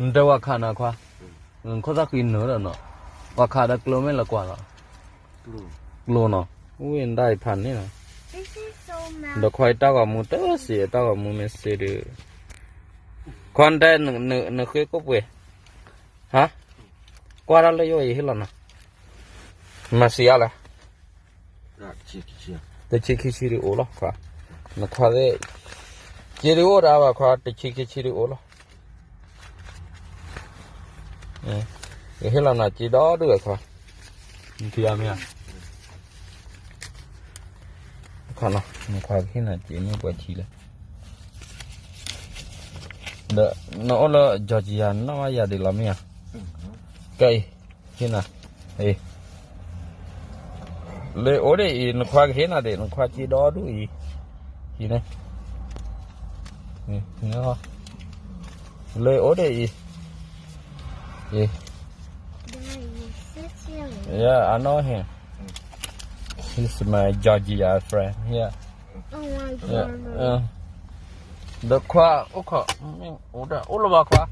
နတဲဝၤခးနီၤခွါ, ခိၣ်သၣ်ဃံနုာ်ဒီးနီၤ, ဝၤခးဒီးကျိမ့ၢ်လၢကွၢ်လီၤ, ကျိနီၤ, ဝံၣ်နဒၣ်အံၤဖးန့ၣ်နီၤ, ဒီးခွါအတၢ်ဂီၤမူတစံး အတၢ်ဂီၤမူမ့ၢ်စ့ဒီး, ခွါတဲ, နဃ့ကိၣ်ပှ့ၤ, ဟါ, ကွၢ်တၢ်လၢယအိၣ်အံၤဟ့ၣ်လီၤနီၤ, မၤစံးအါလဲၣ် တဆံခံဆံဒုးအိၣ်လီၤခွါ, နခွါသ့ၣ်, စ့ဒုးအိၣ်ဒၣ်ဘၣ်ခွါ တဆံခံဆံဒုးအိၣ်လီၤ, ကဟ့ၣ်လီၤနၤစ့ဒီဒုၣ်ဝဲခွါ, နထံၣ်အါမ့ၢ်ဧါ, နခွါကဟ့ၣ်နၤစ့မ့ၢ်ပှဲၤဆံလဲၣ်, ဒီးနအိၣ်လၢ Georgia နနီၣ်ဘၣ်ယၤဒ်လီၤမ့ၢ်ဧါ, ကဲအံၤ, ဟ့ၣ်နၤ, အံၤ လၢအိၣ်ဒ်အံၤ နခွါကဟ့ၣ်နၤဒ် နခွါစ့ဒီဒူၣ်အံၤ, ဟံးန့ၣ်, လၢအိၣ်ဒ်အံၤ, အံၤ, yeah, I know him, he's my Georgia friend, yeah, ဒီးခွါအိၣ်ခိး, အိၣ်လၢၤဘၣ်ခွါ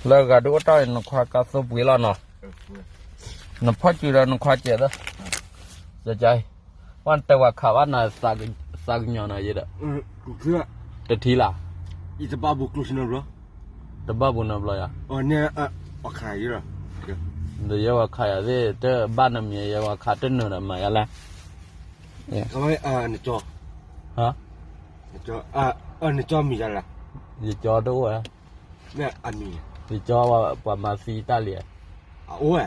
လၢဂၤဒုးအိၣ်တၢ်အံၤ နခွါကါသိပှ့ၤလီၤနီၤ, နဖီၣ်စုဒီးနခွါစဲးသၢ, ကကါအံၤ, ပှၢ်တဲဝၤခးဘၣ်နၤ, သးကညီၤနၤယဲဒီး, တထံၣ်လၢ်, တဘၣ်ဘူးနီတဘျီယၤ, ဒီးယဲဝၤခးယၤသ့ၣ် တဘၣ်နမံၤ ယဲဝၤခးတနုာ်ဒီးမၤယၤလဲၣ်, ဟါ, ယကၠီတအိၣ်ဝဲ, ယကၠီပှၤမၤသံတၢ်လံ, အိၣ်ဝဲ,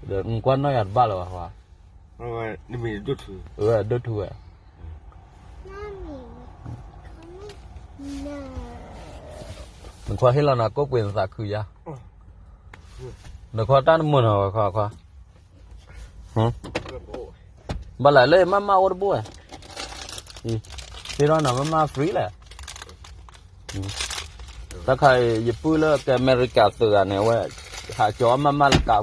ဒီးနကွၢ်နီၣ်ယၤတဘၣ်လၢၤဘၣ်, ဒိၣ်ထူဝဲ, နခွါဟ့ၣ်လီၤနၤကိၣ်ပှ့ၤနသးခုယါ, နခွါတၢ်တမုာ်နီၤခွါခွါ, ဘၣ်လဲၣ်လၢယမၤမၢ်အိၣ်တဘိဝဲ, ဟ့ၣ်ထီၣ်နၤမၢ်မၢ် free လဲၣ်, တၢ်ခါအံၤ ယပုၢ်လၢကဲအမဲရကၤသုးဂၤန့ၣ် အဝဲ ဟးကၠီမၢ်မၢ်လၢကါပူၤ